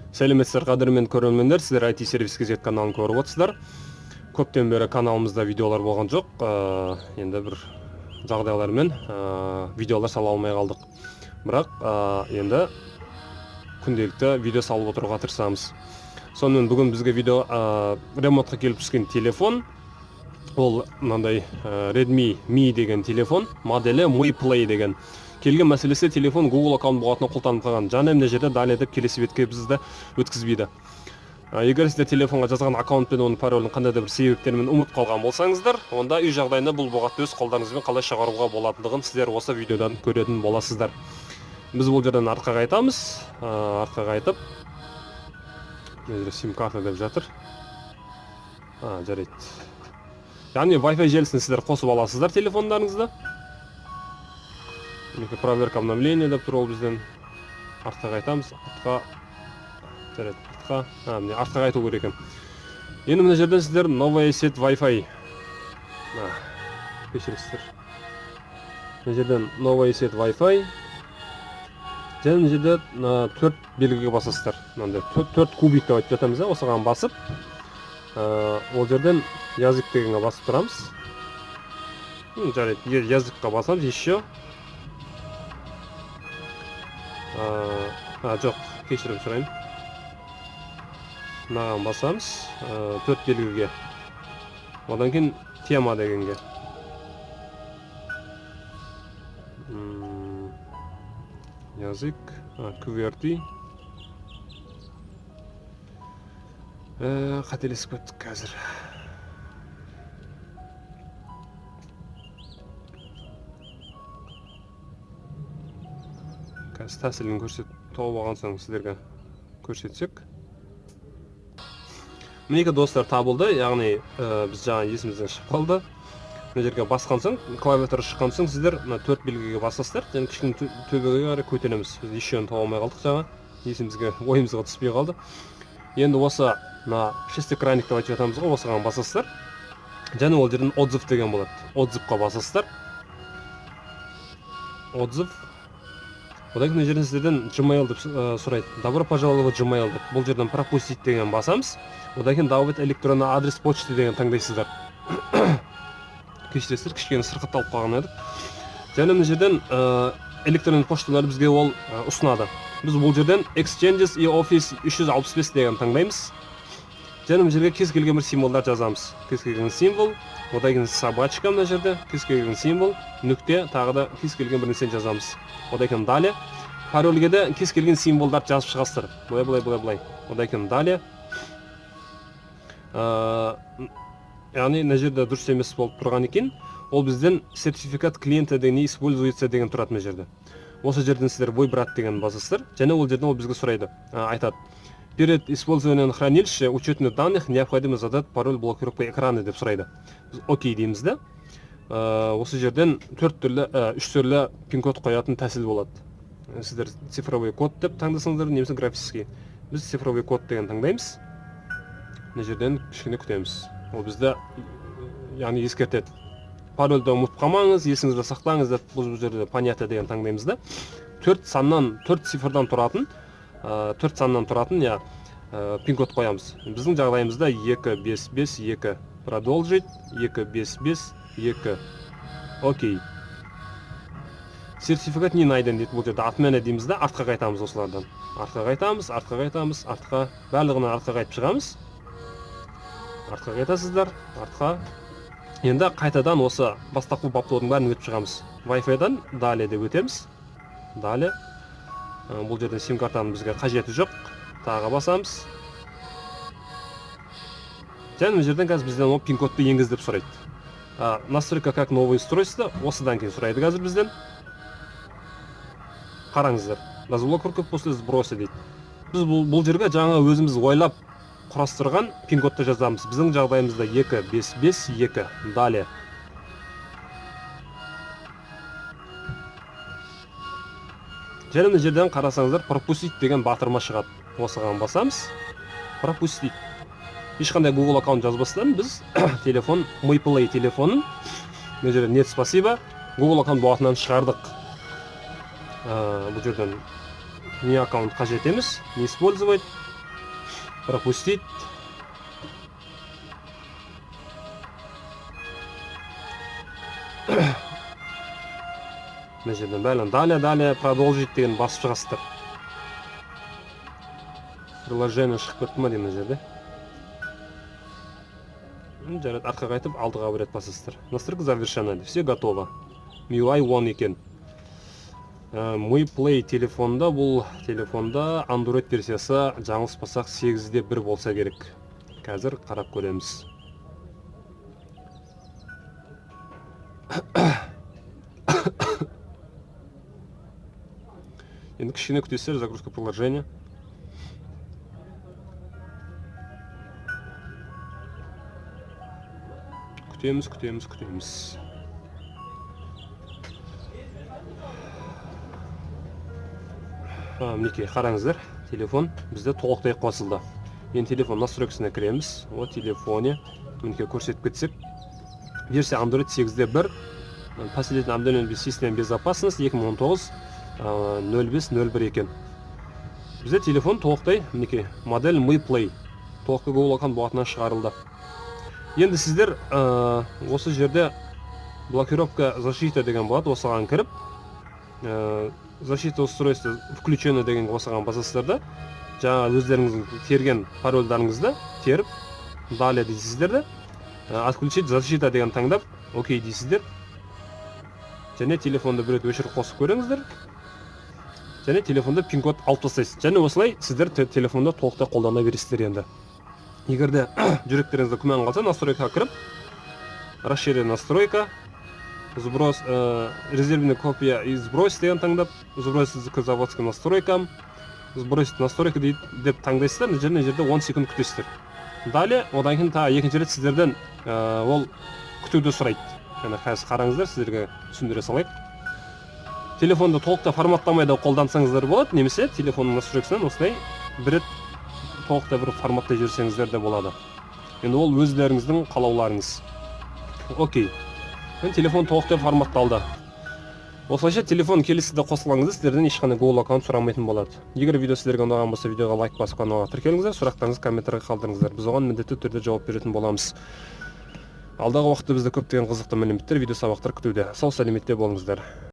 Сәлеметсіздер, қадірмен көрермендер, сіздер IT сервис KZ каналын көріп отырсыздар. Көптен бері каналымызда видеолар болған жоқ. Енді бір жағдайлармен видеолар сала алмай қалдық. Бірақ енді күнделікті видео салып отыруға тырысамыз. Сонымен бүгін бізге видео ремонтқа келіп түскен телефон. Ол мынандай Redmi Mi деген телефон, моделі Mi Play деген. Келген мәселесі, телефон Google аккаунт бұғатына құлтанып қалған. Және мына жерде далее деп келесі бетке бізді өткізбейді. Егер сіздер телефонға жазған аккаунт пен оның паролін қандай да бір себептермен ұмытып қалған болсаңыздар, онда үй жағдайында бұл бұғатты өз қолдарыңызбен қалай шығаруға болатындығын сіздер осы видеодан көретін боласыздар. Біз бұл жерден артқа қайтамыз. Артқа қайтып, мына жерде сим карта деп жатыр. Жарайды. Яғни Wi-Fi желісін сіздер қосып аласыздар телефондарыңызды. Мінекей, проверка обновления деп тұр ол бізден. Артқа қайтамыз, артқа. Жарайды, артқа. Міне, артқа қайту керек екен. Енді мына жерден сіздер новая сеть Wi-Fi. Кешіресіздер. Мына жерден новая сеть Wi-Fi. Және мына жерде мына төрт белгіге басасыздар. Мынандай төрт кубик деп айтып жатамыз, осыған басып, ол жерден язык дегенге басып тұрамыз. Жарайды, языкқа басамыз еще. Жоқ, кешірім сұраймын. Мынаған басамыз, төрт белгіге. Одан кейін тема дегенге. Язык, QWERTY. Қателесіп кеттік қазір. Қазір тәсілін көрсет, тауып алған соң сіздерге көрсетсек. Мінекей, достар, табылды, яғни біз жаңа есімізден шығып қалды. Мына жерге басқан соң, клавиатура шыққан соң сіздер мына төрт белгіге басасыздар және кішкене төбеге қарай көтереміз. Біз еще таба алмай қалдық жаңа, есімізге, ойымызға түспей қалды. Енді осы мына шестигранник деп айтып жатамыз ғой, осыған басасыздар. Және ол жерден отзыв деген болады. Отзывқа басасыздар. Отзыв. Одан кейін мына жерден сіздерден Gmail деп сұрайды. Добро пожаловать в Gmail деп. Бұл жерден пропустить деген басамыз. Одан кейін добавить электронный адрес почты деген таңдайсыздар. Кешіресіздер, кішкене сырқатталып қалған едік. Және мына жерден электронный пошталар бізге ол ұсынады. Біз бұл жерден Exchanges и Office 365 деген таңдаймыз. Және мына жерге кез келген бір символдар жазамыз. Кез келген символ, одан кейін собачка мына жерде, кез келген символ, нүкте, тағы да кез келген бір нәрсені жазамыз. Одан кейін далее. Парольге де кез келген символдарды жазып шығасыздар. Былай, былай, былай, былай. Одан кейін далее. Яғни мына жерде дұрыс емес болып тұрған екен. Ол бізден сертификат клиента деген не используется деген тұрады мына жерде. Осы жерден сіздер выбрать деген басасыздар. Және ол жерден ол бізге сұрайды, айтады. Перед использованием хранилища учетных данных необходимо задать пароль блокировки экрана деп сұрайды. Біз окей дейміз да. Осы жерден төрт түрлі, үш түрлі пин-код қоятын тәсіл болады. Сіздер цифровой код деп таңдасаңыздар, немесе графический. Біз цифровой код деген таңдаймыз. Мына жерден кішкене күтеміз. Ол бізді, яғни ескертеді. Парольді ұмытып қалмаңыз, есіңізде сақтаңыз деп бұл жерде понятие деген таңдаймыз да. Төрт саннан, төрт цифрдан тұратын, төрт саннан тұратын, я, пин-код қоямыз. Біздің жағдайымызда 2, 5, 5, 2. Продолжить. 2, 5, 5, 2. Окей. Сертификат не найден дейді бұл жерде. Отмена дейміз да, артқа қайтамыз осылардан. Артқа қайтамыз, артқа қайтамыз, артқа, барлығынан артқа қайтып шығамыз. Артқа қайтасыздар, артқа. Енді қайтадан осы бастапқы баптаудың бәрін өтіп шығамыз. Wi-Fi-дан далее деп өтеміз. Далее. Бұл жерден сим картаның бізге қажеті жоқ. Тағы басамыз. Және мына жерден қазір бізден ол пин-кодты енгіз деп сұрайды. Настройка как новое устройство осыдан кейін сұрайды қазір бізден. Қараңыздар. Разблокировка после сброса дейді. Біз бұл жерге жаңа өзіміз ойлап құрастырған пин-кодты жазамыз. Біздің жағдайымызда 2, 5, 5, 2. Далее. Және мына жерден қарасаңыздар, пропустить деген батырма шығады. Осыған басамыз. Пропустить. Ешқандай Google аккаунт жазбастан біз телефон, Mi Play телефонын мына жерде нет, спасибо, Google аккаунт бұғатынан шығардық. Бұл жерден не аккаунт қажет емес, не использовать. Пропустить. Мына жерден бәрін далее, далее, продолжить деген басып шығасыздар. Приложение шығып кетті ма деймін мына жерде. Жарайды, артқа қайтып алдыға бір рет басасыздар. Настройка завершена, все готово. MIUI 10 екен. Mi Play телефонда, бұл телефонда Android версиясы жаңылыспасақ 8.1 болса керек. Қазір қарап көреміз. Енді кішкене күтесіздер, загрузка приложения. Күтеміз, күтеміз, күтеміз. Мінекей, қараңыздар, телефон бізде толықтай қосылды. Енді телефон настройкасына кіреміз. О телефоне мінекей көрсетіп кетсек, версия Android 8.1, последний обновление системы безопасности 2019, 05.01 екен. Бізде телефон толықтай, мінекей, модель Mi Play толықтай Google аккаунт бұғатынан шығарылды. Енді сіздер, осы жерде блокировка защита деген болады, осыған кіріп, защита устройства включено деген осыған басасыздар да, жаңа өздеріңіздің терген парольдарыңызды теріп, далее дейсіздер де, отключить защита деген таңдап, окей дейсіздер. Және телефонды бір рет өшіріп қосып көріңіздер. Және телефонда пин-код алып тастайсыз. Және осылай сіздер телефонды толықтай қолдана бересіздер енді. Егер де жүректеріңізде күмән қалса, настройкаға кіріп, расширенная настройка, сброс, резервная копия и сброс деген таңдап, сброс к заводским настройкам, сбросить настройка деп таңдайсыздар. Мына жерде 10 секунд күтесіздер. Далее, одан кейін тағы екінші рет сіздерден, ол күтуді сұрайды. Яғни қазір қараңыздар, сіздерге түсіндіре салайық. Телефонды толықтай форматтамай да қолдансаңыздар болады, немесе телефонның настройкасынан осылай бір рет толықтай бір форматтай жіберсеңіздер де болады. Енді ол өздеріңіздің қалауларыңыз. Окей. Енді телефон толықтай форматталды. Осылайша телефон келесіде қосылғаныңызда сіздерден ешқандай Google аккаунт сұрамайтын болады. Егер видео сіздерге ұнаған болса, видеоға лайк басып каналға тіркеліңіздер, сұрақтарыңызды комментарийға қалдырыңыздар. Біз оған міндетті түрде жауап беретін боламыз. Алдағы уақытта бізді көптеген қызықты мәліметтер, видео сабақтар күтуде. Сау сәлеметте болыңыздар.